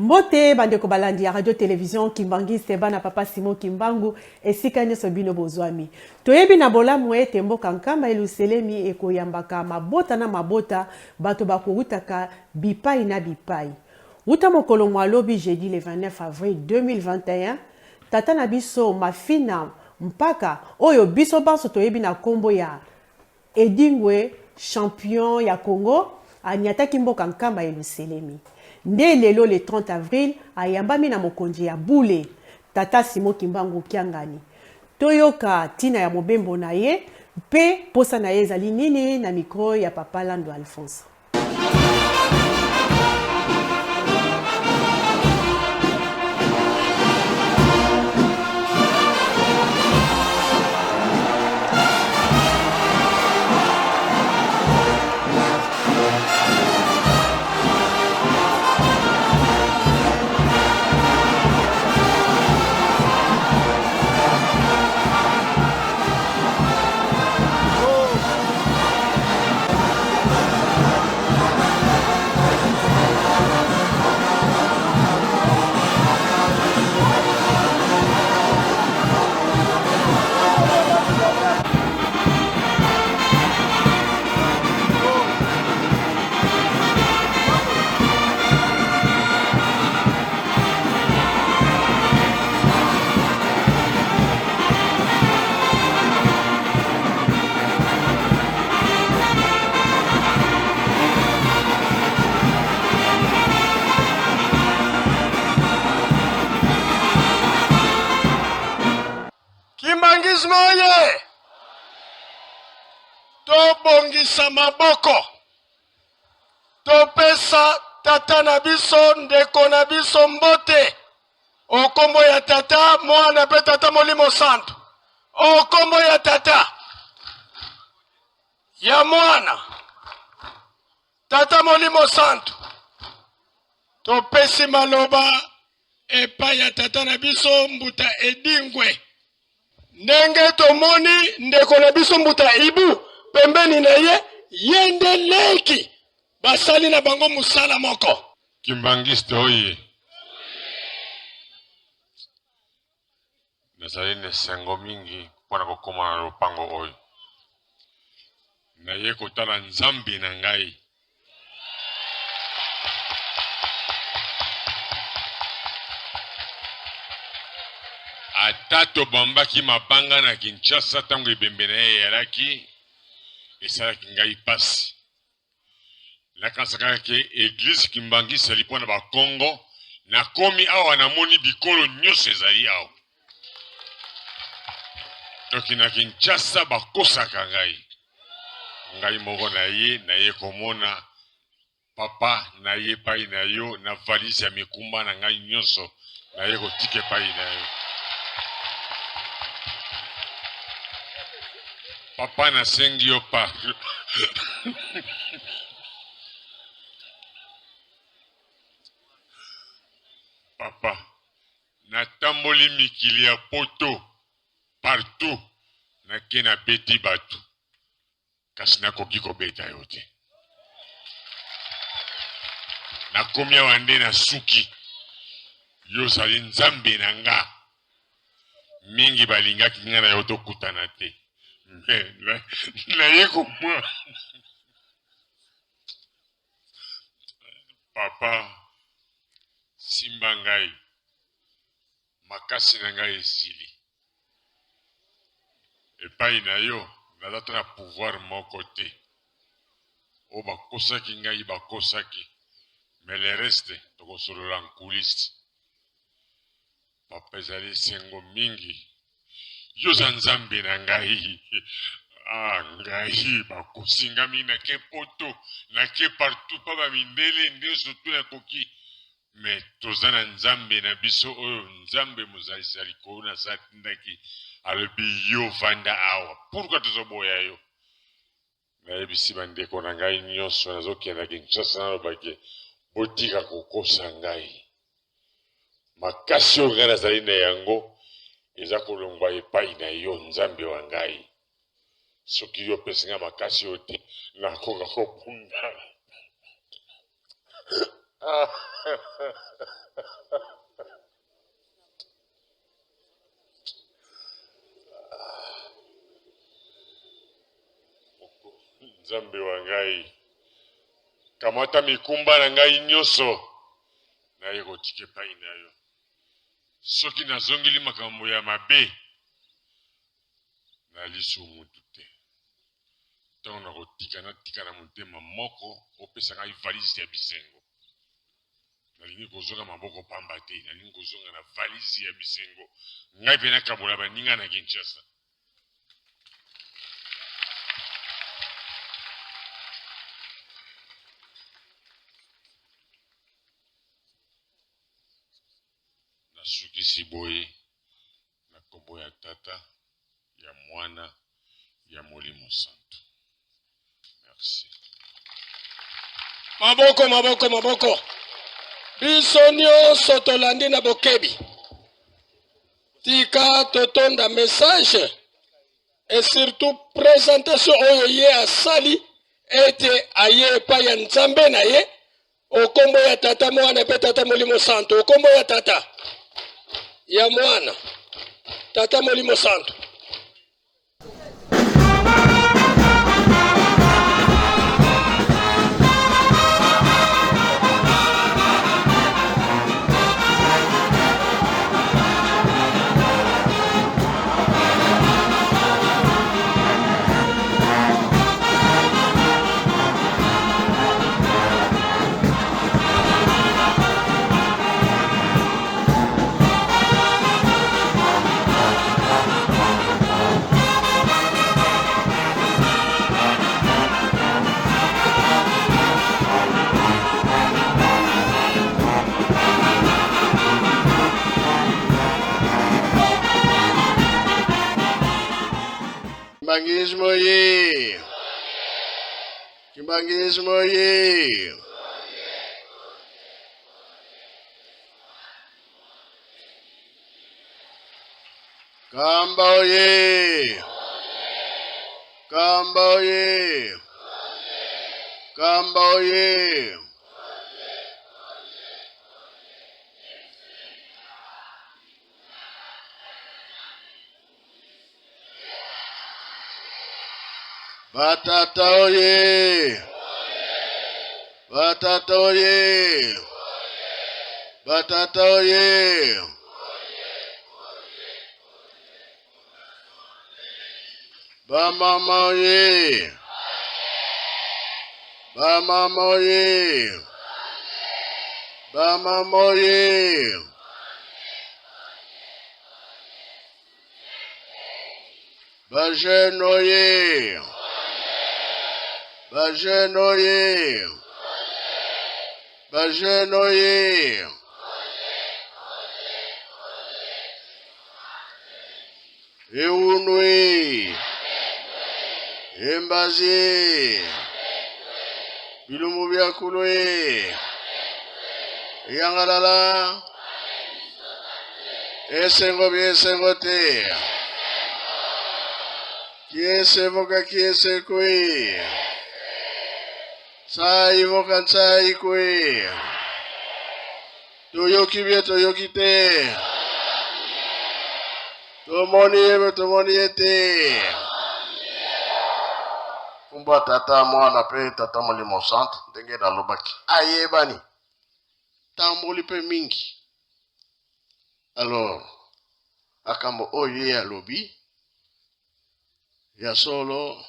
Mbote bandeko balandi ya radio television Kimbanguiste, bana papa Simon Kimbangu, esika nyonso bino bozwami. Toyebi na bolamu ete mboka Nkamba Eluselemi ekoyambaka mabota na mabota, bato bakowutaka bipai na bipai. Wuta mokolo mwa lobi jeudi le 29 avril 2021, tata na biso Mafina Mpaka oyo biso banso toyebi na kombo ya Edingwe champion ya Congo anyataki mboka Nkamba Yeluselemi. Nde lelo le 30 avril ayambami na mokonzi ya bule tata Simon Kimbangu Kiangani. Toyoka tina ya mobembo na ye mpe posa na ye ezali nini na micro ya papa Lando Alphonse. Kimbanguisme oye! Tobongisa maboko, topesa tata na biso, ndeko na biso mbote o kombo ya Tata, Mwana mpe Tata Molimo Santu. O kombo ya Tata, ya Mwana, Tata Molimo Santu. Topesi maloba epai ya tata na biso Mbuta Edingwe. Ndenge tomoni ndeko na biso Mbuta Ibu pembeni na ye, ye nde leki, basali na bango mosala moko. Kimbanguiste oye! Nazali na esengo mingi mpo na kokoma na lopango oyo. Naye kotala Nzambe na ngai. Ata tobambaki mabanga na Kinshasa ntango ebembe na ye eyalaki, esalaki ngai mpasi. Nakanisaka ke eglise Kimbanguiste ezali mpo na ba Kongo. Nakomi awa namoni bikolo nyonso ezali awa. Donc na Kinshasa bakosaka ngai. Ngai moko na ye naye komona papa na ye epai na yo na valise ya mikumba na ngai nyonso naye kotika epai na yo. Papa nasengi yo pardon. Papa, natamboli mikili ya poto partout, nake nabeti bato kasi nakoki kobeta yo te. Nakomi awa nde nasuki. Yo ozali Nzambe na nga. Mingi balingaki nga na yo tokutana te. Mais naye komona papa simba ngai makasi na ngai esili. Epai na yo naza ata na pouvoir moko te. Oyo bakosaki ngai bakosaki, mais le reste tokosolola en coulisse. Papa ezali esengo mingi. Yo oza Nzambe na ngai. Ah ngai bakosi nga mingi nake poto nake partout pa ba mindele nde surtout nakoki Mais toza na Nzambe na biso oyo Nzambe mozalisi ya likolo na se atindaki alobi yo vanda awa pourquoi tozoboya yo nayebisi bandeko na ngai nyonso nazokenda Kinshasa nalobaki botika kokosa ngai makasi oyo ngai nazali na yango eza kolongwa epai na yo Nzambe wa ngai soki yo opesi ngai makasi oyo te nakoka kobunda. Ah. Nzambe wa ngai, kamata mikumba na ngai nyonso, naye kotika epai na yo. Soki nazongeli makambo ya mabe, nalisu mutu te. Ntango nakotika, natika na motema moko, opesa ngai valise ya bisengo. Nalingi kozonga maboko pamba te, nalingi kozonga na valise ya bisengo. Ngai mpe nakabola baninga na Kinshasa. Nasukisi boye na nkombo ya Tata, ya Mwana, ya Molimo Santu. Merci. Maboko, maboko, maboko. Biso nyonso tolandi na bokebi. Tika totonda message et surtout présentation oyo ye asali ete aye epai ya Nzambe na ye okombo ya Tata, Mwana mpe Tata Molimo Santu. Okombo ya Tata, ya Mwana, Tata Molimo Santu. Kimbanguisme ye! Kimbanguisme ye! Kamba oye! Kamba oye! Kamba oye! Batata oye! Batata oye! Batata oye! Bamama oye! Bamama oye! Bamama oye! Ba jeune oye! Ba jeune oye! Ba jeune oye! Eunwe! Embazi! Bilumbu bya kulwe! Yangalala! Esengo bi esengo te. Kiese voka kiese kwe. Sai voka nsai kwe. Toyoki bie toyoki te. Tomoni ye be tomoni ye te. Nkombo ya Tata, Mwana mpe Tata Molimo Santu, ndenge nalobaki ayebani tamboli mpe mingi. Alors, akambo oyo ye alobi ya solo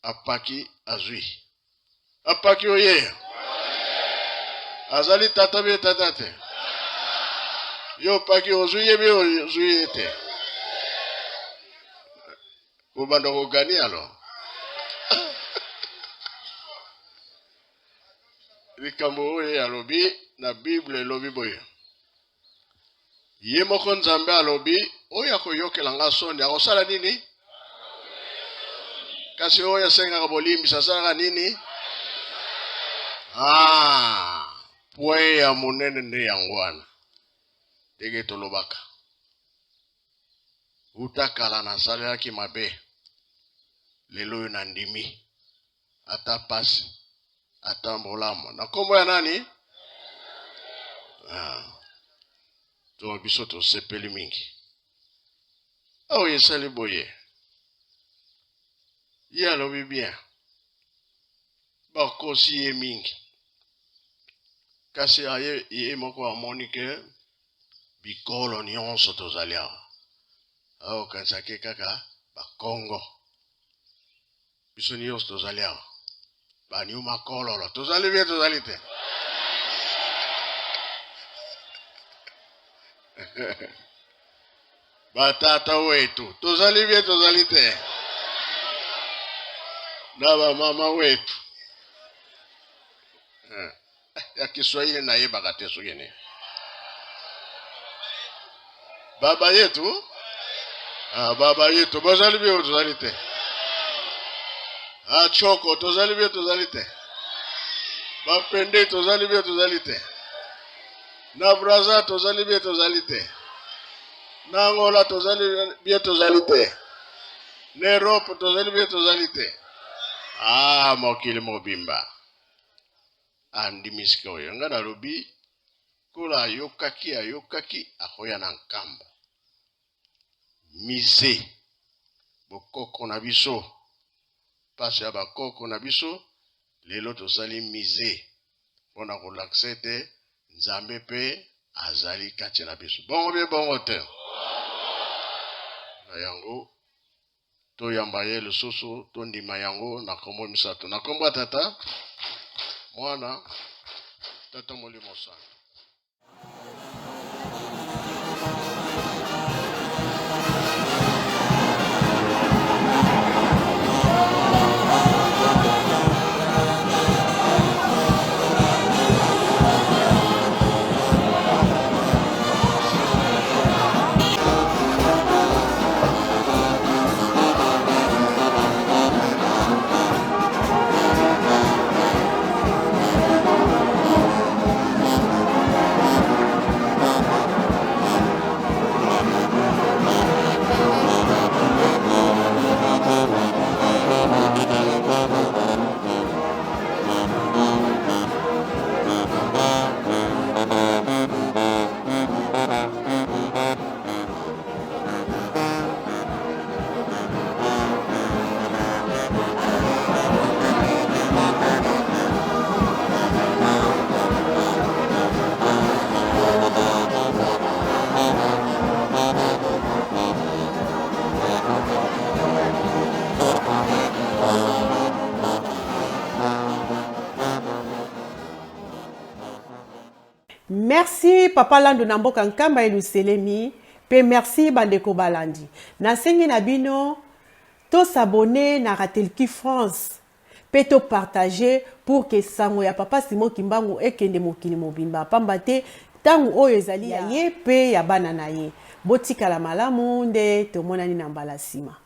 apaki azwi apaki oye azali tata bie tata te yo opaki ozwi ye bie ozwi ye te kobanda kogani alors Likambo oyo ye alobi na Bible elobi boye, ye moko Nzambe alobi, oyo akoyokela nga soni akosala nini? Kasi oyo asengaka bolimbisi asalaka nini? Ah, point ya monene nde yango wana, ndenge tolobaka uta kala nasalelaki mabe, lelo oyo nandimi ata pasi. Atambolamo na nkombo ya nani? Ah. To biso tosepeli mingi. Awa esali boye, ye alobi bien, bakosi ye mingi, kasi aye ye moko amoni ke bikolo nyonso tozali awa, aokanisaki kaka bakongo, biso nyonso tozali awa banyuma kololo tozali bien, tozali te? Batata wetu tozali bien, tozali te? Na bamama wetu eh, ya Kiswahili nayebaka te soki nini. Baba yetu, ah, baba yetu bozali bien, tozali te? Ah, choko tozali bien, tozali te? Bapende tozali bien, tozali te? Na Braza tozali bien, tozali te? Na Angola tozali bien, tozali te? Na Europe tozali bien, tozali te? Ah, mokili mobimba andimi sikoyo. Nga nalobi kola ayokaki, ayokaki akoya na Nkamba mise bokoko na biso, mpasi ya bakoko na biso. Lelo tosali mise mpo na kolakisa ete Nzambe mpe azali kati na biso. Bongo bie bongo te? Na yango toyamba ye lisusu, tondima yango na nkombo misato, na nkombo ya Tata, Mwana, Tata Molimo Santo. Merci papa Lando na mboka Nkamba Eluselemi pe merci bandeko balandi. Nasengi na bino to s'abonner na Ratelki France pe to partager pour que sango ya papa Simon Kimbangu ekende mokili mobimba pamba te tango oyo ezali ya ye pe ya bana na ye. Botikala malamu nde tomonani na mbala sima.